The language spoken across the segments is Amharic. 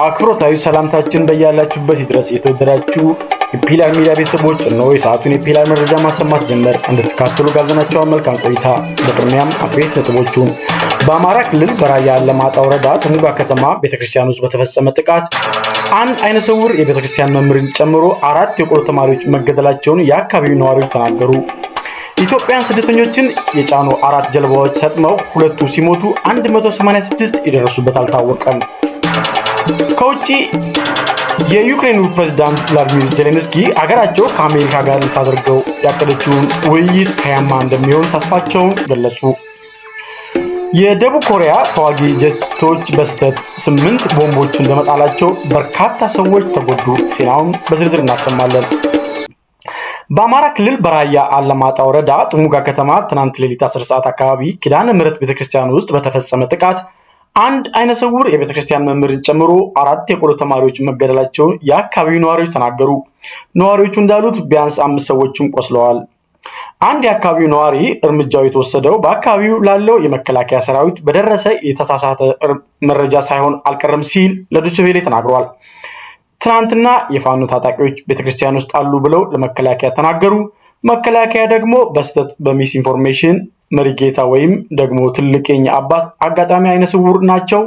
አክብሮታዊ ሰላምታችን በያላችሁበት ይድረስ። የተወደዳችሁ የፒላር ሚዲያ ቤተሰቦች፣ እነሆ የሰዓቱን የፒላር መረጃ ማሰማት ጀመር። እንድትካተሉ ጋብዘናቸዋል። መልካም ቆይታ። በቅድሚያም አበይት ነጥቦቹን። በአማራ ክልል በራያ አላማጣ ወረዳ ጥሙጋ ከተማ ቤተክርስቲያን ውስጥ በተፈጸመ ጥቃት አንድ አይነ ስውር የቤተክርስቲያን መምህርን ጨምሮ አራት የቆሎ ተማሪዎች መገደላቸውን የአካባቢው ነዋሪዎች ተናገሩ። ኢትዮጵያን ስደተኞችን የጫኑ አራት ጀልባዎች ሰጥመው ሁለቱ ሲሞቱ 186 የደረሱበት አልታወቀም። ከውጭ የዩክሬኑ ፕሬዝዳንት ቭላዲሚር ዜሌንስኪ አገራቸው ከአሜሪካ ጋር ልታደርገው ያቀደችውን ውይይት ፍሬያማ እንደሚሆን ተስፋቸውን ገለጹ። የደቡብ ኮሪያ ተዋጊ ጀቶች በስህተት 8 ቦምቦችን በመጣላቸው በርካታ ሰዎች ተጎዱ። ዜናውን በዝርዝር እናሰማለን። በአማራ ክልል በራያ አላማጣ ወረዳ ጥሙጋ ከተማ ትናንት ሌሊት 10 ሰዓት አካባቢ ኪዳነ ምሕረት ቤተክርስቲያን ውስጥ በተፈጸመ ጥቃት አንድ አይነ ስውር የቤተክርስቲያን መምህርን ጨምሮ አራት የቆሎ ተማሪዎች መገደላቸውን የአካባቢው ነዋሪዎች ተናገሩ። ነዋሪዎቹ እንዳሉት ቢያንስ አምስት ሰዎችም ቆስለዋል። አንድ የአካባቢው ነዋሪ እርምጃው የተወሰደው በአካባቢው ላለው የመከላከያ ሰራዊት በደረሰ የተሳሳተ መረጃ ሳይሆን አልቀረም ሲል ለዶይቼ ቬለ ተናግሯል። ትናንትና የፋኖ ታጣቂዎች ቤተክርስቲያን ውስጥ አሉ ብለው ለመከላከያ ተናገሩ። መከላከያ ደግሞ በስህተት በ misinformation መሪጌታ ወይም ደግሞ ትልቅ የኛ አባት አጋጣሚ አይነ ስውር ናቸው፣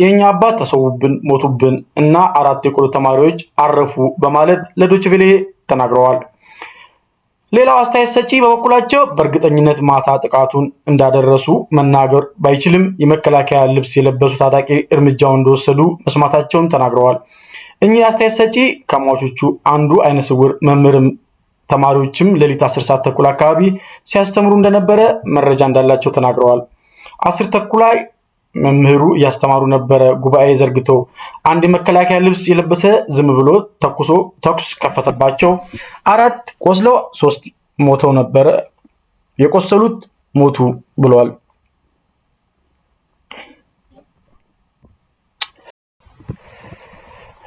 የኛ አባት ተሰዉብን፣ ሞቱብን እና አራት የቆሎ ተማሪዎች አረፉ በማለት ለዶይቼ ቬለ ተናግረዋል። ሌላው አስተያየት ሰጪ በበኩላቸው በእርግጠኝነት ማታ ጥቃቱን እንዳደረሱ መናገር ባይችልም የመከላከያ ልብስ የለበሱ ታጣቂ እርምጃውን እንደወሰዱ መስማታቸውን ተናግረዋል። እኚህ አስተያየት ሰጪ ከሟቾቹ አንዱ አይነ ስውር መምህርም ተማሪዎችም ሌሊት 10 ሰዓት ተኩል አካባቢ ሲያስተምሩ እንደነበረ መረጃ እንዳላቸው ተናግረዋል። 10:30 ላይ መምህሩ እያስተማሩ ነበረ። ጉባኤ ዘርግቶ አንድ የመከላከያ ልብስ የለበሰ ዝም ብሎ ተኩሶ ተኩስ ከፈተባቸው። አራት ቆስለው ሶስት ሞተው ነበረ። የቆሰሉት ሞቱ ብለዋል።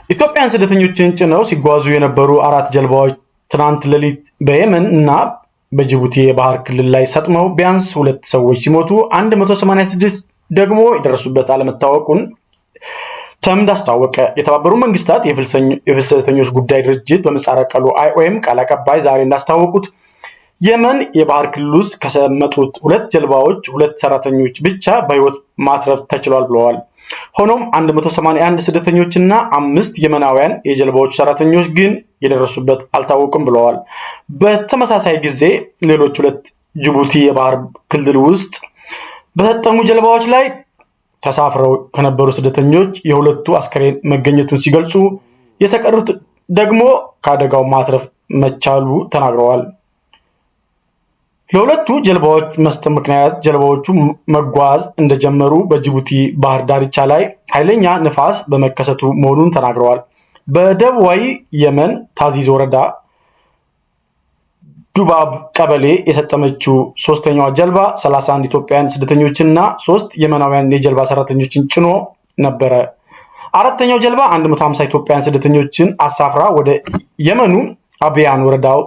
ኢትዮጵያን ስደተኞችን ጭነው ሲጓዙ የነበሩ አራት ጀልባዎች ትናንት ሌሊት በየመን እና በጅቡቲ የባህር ክልል ላይ ሰጥመው ቢያንስ ሁለት ሰዎች ሲሞቱ 186 ደግሞ የደረሱበት አለመታወቁን ተምድ አስታወቀ። የተባበሩት መንግስታት የፍልሰተኞች ጉዳይ ድርጅት በምህጻረ ቃሉ አይኦኤም ቃል አቀባይ ዛሬ እንዳስታወቁት የመን የባህር ክልል ውስጥ ከሰመጡት ሁለት ጀልባዎች ሁለት ሰራተኞች ብቻ በህይወት ማትረፍ ተችሏል ብለዋል። ሆኖም 181 ስደተኞችና አምስት የመናውያን የጀልባዎቹ ሰራተኞች ግን የደረሱበት አልታወቁም ብለዋል። በተመሳሳይ ጊዜ ሌሎች ሁለት ጅቡቲ የባህር ክልል ውስጥ በሰጠሙ ጀልባዎች ላይ ተሳፍረው ከነበሩ ስደተኞች የሁለቱ አስከሬን መገኘቱን ሲገልጹ የተቀሩት ደግሞ ከአደጋው ማትረፍ መቻሉ ተናግረዋል። ለሁለቱ ጀልባዎች መስጠም ምክንያት ጀልባዎቹ መጓዝ እንደጀመሩ በጅቡቲ ባህር ዳርቻ ላይ ኃይለኛ ንፋስ በመከሰቱ መሆኑን ተናግረዋል። በደቡባዊ የመን ታዚዝ ወረዳ ዱባብ ቀበሌ የሰጠመችው ሶስተኛዋ ጀልባ 31 ኢትዮጵያውያን ስደተኞችንና ሶስት የመናውያን የጀልባ ሰራተኞችን ጭኖ ነበረ። አራተኛው ጀልባ 150 ኢትዮጵያውያን ስደተኞችን አሳፍራ ወደ የመኑ አብያን ወረዳው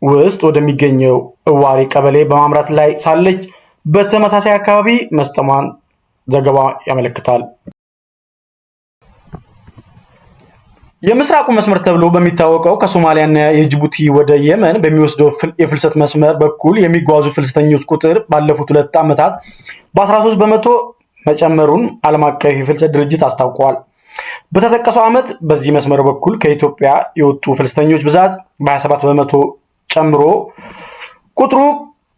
ውስጥ ወደሚገኘው እዋሪ ቀበሌ በማምራት ላይ ሳለች በተመሳሳይ አካባቢ መስጠሟን ዘገባ ያመለክታል። የምስራቁ መስመር ተብሎ በሚታወቀው ከሶማሊያና የጅቡቲ ወደ የመን በሚወስደው የፍልሰት መስመር በኩል የሚጓዙ ፍልሰተኞች ቁጥር ባለፉት 2 ዓመታት በ13% መጨመሩን ዓለም አቀፍ የፍልሰት ድርጅት አስታውቋል። በተጠቀሰው ዓመት በዚህ መስመር በኩል ከኢትዮጵያ የወጡ ፍልሰተኞች ብዛት በ27% ጨምሮ ቁጥሩ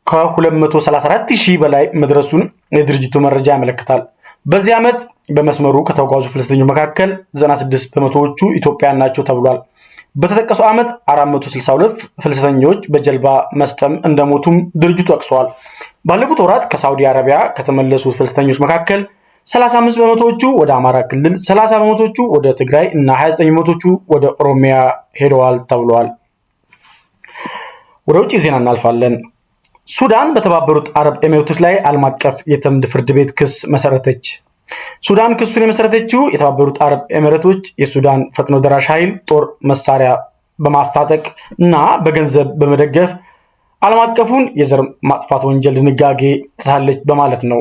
ከ234,000 በላይ መድረሱን የድርጅቱ መረጃ ያመለክታል። በዚህ ዓመት በመስመሩ ከተጓዙ ፍልሰተኞች መካከል 96%ዎቹ ኢትዮጵያውያን ናቸው ተብሏል። በተጠቀሰው ዓመት 462 ፍልሰተኞች በጀልባ መስጠም እንደሞቱም ድርጅቱ ጠቅሷል። ባለፉት ወራት ከሳውዲ አረቢያ ከተመለሱ ፍልሰተኞች መካከል 35%ዎቹ ወደ አማራ ክልል፣ 30%ዎቹ ወደ ትግራይ እና 29%ዎቹ ወደ ኦሮሚያ ሄደዋል ተብሏል። ወደ ውጭ ዜና እናልፋለን። ሱዳን በተባበሩት አረብ ኤሚሬቶች ላይ ዓለም አቀፍ የተምድ ፍርድ ቤት ክስ መሰረተች። ሱዳን ክሱን የመሰረተችው የተባበሩት አረብ ኤሚሬቶች የሱዳን ፈጥኖ ደራሽ ኃይል ጦር መሳሪያ በማስታጠቅ እና በገንዘብ በመደገፍ ዓለም አቀፉን የዘር ማጥፋት ወንጀል ድንጋጌ ጥሳለች በማለት ነው።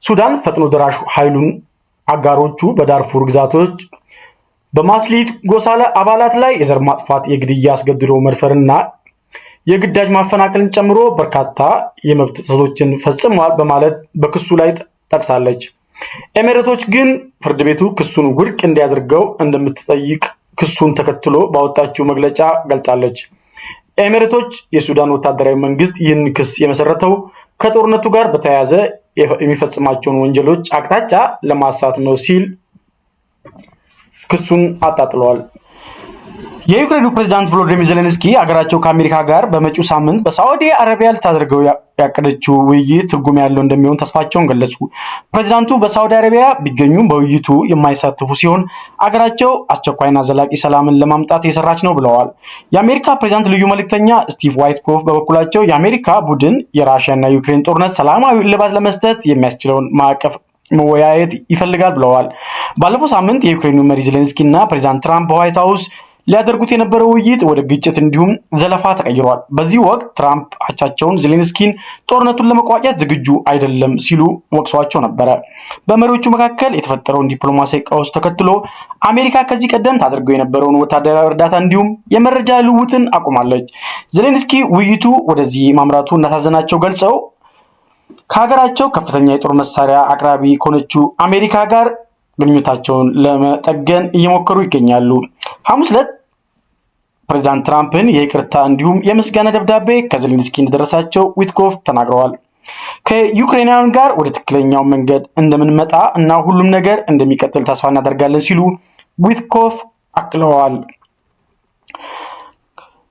ሱዳን ፈጥኖ ደራሽ ኃይሉን አጋሮቹ በዳርፉር ግዛቶች በማስሊት ጎሳ አባላት ላይ የዘር ማጥፋት፣ የግድያ፣ አስገድዶ መድፈርና የግዳጅ ማፈናቀልን ጨምሮ በርካታ የመብት ጥሰቶችን ፈጽመዋል በማለት በክሱ ላይ ጠቅሳለች። ኤሚሬቶች ግን ፍርድ ቤቱ ክሱን ውድቅ እንዲያደርገው እንደምትጠይቅ ክሱን ተከትሎ ባወጣችው መግለጫ ገልጻለች። ኤሚሬቶች የሱዳን ወታደራዊ መንግስት ይህን ክስ የመሰረተው ከጦርነቱ ጋር በተያያዘ የሚፈጽማቸውን ወንጀሎች አቅጣጫ ለማሳት ነው ሲል ክሱን አጣጥለዋል። የዩክሬኑ ፕሬዝዳንት ቮሎዲሚር ዜሌንስኪ አገራቸው ከአሜሪካ ጋር በመጪው ሳምንት በሳዑዲ አረቢያ ልታደርገው ያቀደችው ውይይት ትርጉም ያለው እንደሚሆን ተስፋቸውን ገለጹ። ፕሬዝዳንቱ በሳዑዲ አረቢያ ቢገኙም በውይይቱ የማይሳተፉ ሲሆን አገራቸው አስቸኳይና ዘላቂ ሰላምን ለማምጣት እየሰራች ነው ብለዋል። የአሜሪካ ፕሬዝዳንት ልዩ መልእክተኛ ስቲቭ ዋይትኮፍ በበኩላቸው የአሜሪካ ቡድን የራሽያና ዩክሬን ጦርነት ሰላማዊ እልባት ለመስጠት የሚያስችለውን ማዕቀፍ መወያየት ይፈልጋል ብለዋል። ባለፈው ሳምንት የዩክሬኑ መሪ ዜሌንስኪ እና ፕሬዝዳንት ትራምፕ በዋይት ሀውስ ሊያደርጉት የነበረው ውይይት ወደ ግጭት እንዲሁም ዘለፋ ተቀይሯል። በዚህ ወቅት ትራምፕ አቻቸውን ዜሌንስኪን ጦርነቱን ለመቋጨት ዝግጁ አይደለም ሲሉ ወቅሰዋቸው ነበረ። በመሪዎቹ መካከል የተፈጠረውን ዲፕሎማሲያዊ ቀውስ ተከትሎ አሜሪካ ከዚህ ቀደም ታደርገው የነበረውን ወታደራዊ እርዳታ እንዲሁም የመረጃ ልውውጥን አቁማለች። ዜሌንስኪ ውይይቱ ወደዚህ ማምራቱ እንዳሳዘናቸው ገልጸው ከሀገራቸው ከፍተኛ የጦር መሳሪያ አቅራቢ ከሆነችው አሜሪካ ጋር ግንኙነታቸውን ለመጠገን እየሞከሩ ይገኛሉ። ሐሙስ ዕለት ፕሬዚዳንት ትራምፕን የይቅርታ እንዲሁም የምስጋና ደብዳቤ ከዜሌንስኪ እንደደረሳቸው ዊትኮፍ ተናግረዋል። ከዩክሬናውያን ጋር ወደ ትክክለኛው መንገድ እንደምንመጣ እና ሁሉም ነገር እንደሚቀጥል ተስፋ እናደርጋለን ሲሉ ዊትኮፍ አክለዋል።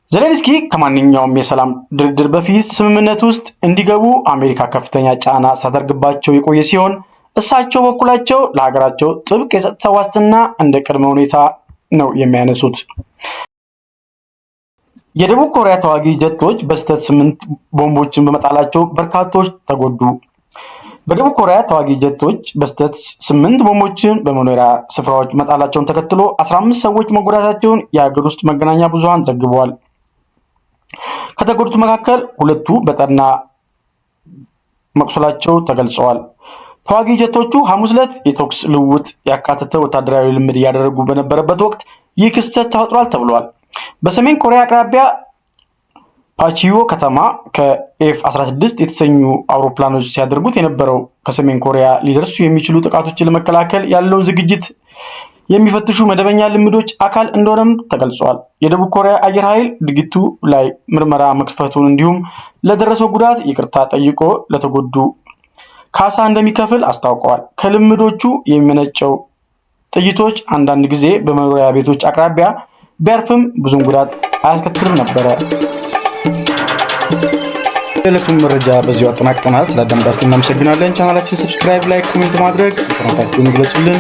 ዜሌንስኪ ከማንኛውም የሰላም ድርድር በፊት ስምምነት ውስጥ እንዲገቡ አሜሪካ ከፍተኛ ጫና ስታደርግባቸው የቆየ ሲሆን እሳቸው በኩላቸው ለሀገራቸው ጥብቅ የጸጥታ ዋስትና እንደ ቅድመ ሁኔታ ነው የሚያነሱት። የደቡብ ኮሪያ ተዋጊ ጀቶች በስህተት 8 ቦምቦችን በመጣላቸው በርካቶች ተጎዱ። በደቡብ ኮሪያ ተዋጊ ጀቶች በስህተት 8 ቦምቦችን በመኖሪያ ስፍራዎች መጣላቸውን ተከትሎ 15 ሰዎች መጎዳታቸውን የሀገር ውስጥ መገናኛ ብዙኃን ዘግበዋል። ከተጎዱት መካከል ሁለቱ በጠና መቁሰላቸው ተገልጸዋል። ተዋጊ ጀቶቹ ሐሙስ ዕለት የተኩስ ልውውጥ ያካተተ ወታደራዊ ልምድ እያደረጉ በነበረበት ወቅት ይህ ክስተት ተፈጥሯል ተብሏል። በሰሜን ኮሪያ አቅራቢያ ፓቺዮ ከተማ ከኤፍ 16 የተሰኙ አውሮፕላኖች ሲያደርጉት የነበረው ከሰሜን ኮሪያ ሊደርሱ የሚችሉ ጥቃቶችን ለመከላከል ያለውን ዝግጅት የሚፈትሹ መደበኛ ልምዶች አካል እንደሆነም ተገልጿል። የደቡብ ኮሪያ አየር ኃይል ድርጊቱ ላይ ምርመራ መክፈቱን እንዲሁም ለደረሰው ጉዳት ይቅርታ ጠይቆ ለተጎዱ ካሳ እንደሚከፍል አስታውቀዋል። ከልምዶቹ የሚመነጨው ጥይቶች አንዳንድ ጊዜ በመኖሪያ ቤቶች አቅራቢያ ቢያርፍም ብዙም ጉዳት አያስከትልም ነበረ። የዕለቱን መረጃ በዚሁ አጠናቅቀናል። ስላዳመጣችሁ እናመሰግናለን። ቻናላችን subscribe፣ like፣ comment ማድረግ ጥናታችሁን ይግለጹልን።